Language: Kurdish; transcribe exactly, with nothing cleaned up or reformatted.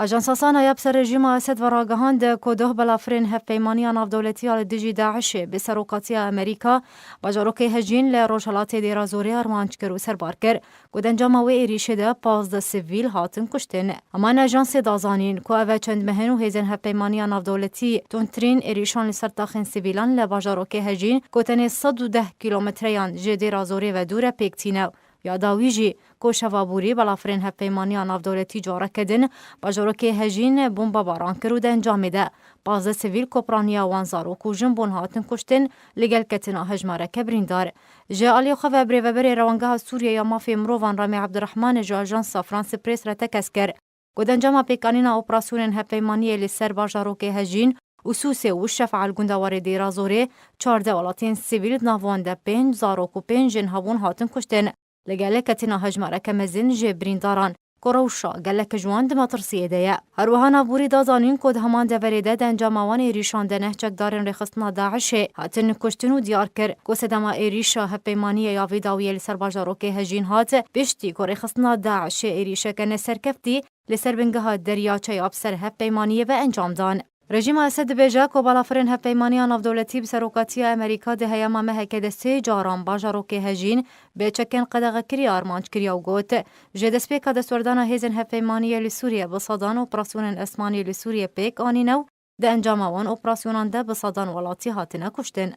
Ajansa SANA ya bi ser rejîma Esed ve ragihand ku doh balafirên hevpeymaniya navdewletî ya li dijî DAIŞê bi serokatiya Amerîka bajarokê Hejîn li rojhilatê Dêra Zorê armanc kir û serbar kir ku di encama wê êrîşê de pazdeh sivîl hatin kuştin. Heman ajansê da zanîn ku ev e çend meh in û hêzên hevpeymaniya navdewletî tundtirîn êrîşan li ser taxên sivîlan li bajarokê Hejîn ku tenê sed û deh kîlometreyan ji Dêra Zorê ve dûr e pêk tîne. Ya dawî jî ku şeva borî balafirên hevpeymaniya navdewletî careke din bajarokê Hejîn bombebaran kir û di encamê de pazdeh sivîl ku piraniya wan zarok û jin bûn hatin kuştin, li gel ketina hejmareke birîndar. Ji aliyê xwe ve birêveberê Rewangeha Sûriye ya Mafê Mirovan Ramê Ebdirehmanê ji ajansa France Press re tekez kir ku di encama pêkanîna operasyonên hevpeymaniyê li ser bajarokê Hejîn û Sûsê û Şefal gundewarê Dêra Zorê çardeh welatiyên sivîl, di nav wan de pênc zarok û pênc jin hebûn, hatin kuştin. Li gel ketina hejmareke mezin ji birîndaran ku rewşa gelek ji wan di metirsiyê de ye. Her wiha navborî da zanîn ku di heman deverê de di encama wan êrîşan de neh çekdarên rêxistina DAIŞê hatin kuştin û diyar kir ku sedema êrîşa hevpeymaniyê ya vî dawiyê li ser bajarokê Hejîn hat, piştî ku rêxistina DAIŞê êrîşeke neserkeftî li ser bingeha deryaçe ya bi ser hevpeymaniyê ve encam dan. Rejîma Esed dibêje ku balafirên hevpeymaniya navdewletî bi serokatiya Amerîka di heyama mehekê de sê caran bajarokê Hejîn bi çekên qedexekirî armanc kiriye û got, ji destpêka destwerdana hêzên hevpeymaniyê li Sûriye bi sedan operasyonên esmanî li Sûriye pêk anîne û di encama wan operasyonan de bi sedan welatî hatine kuştin.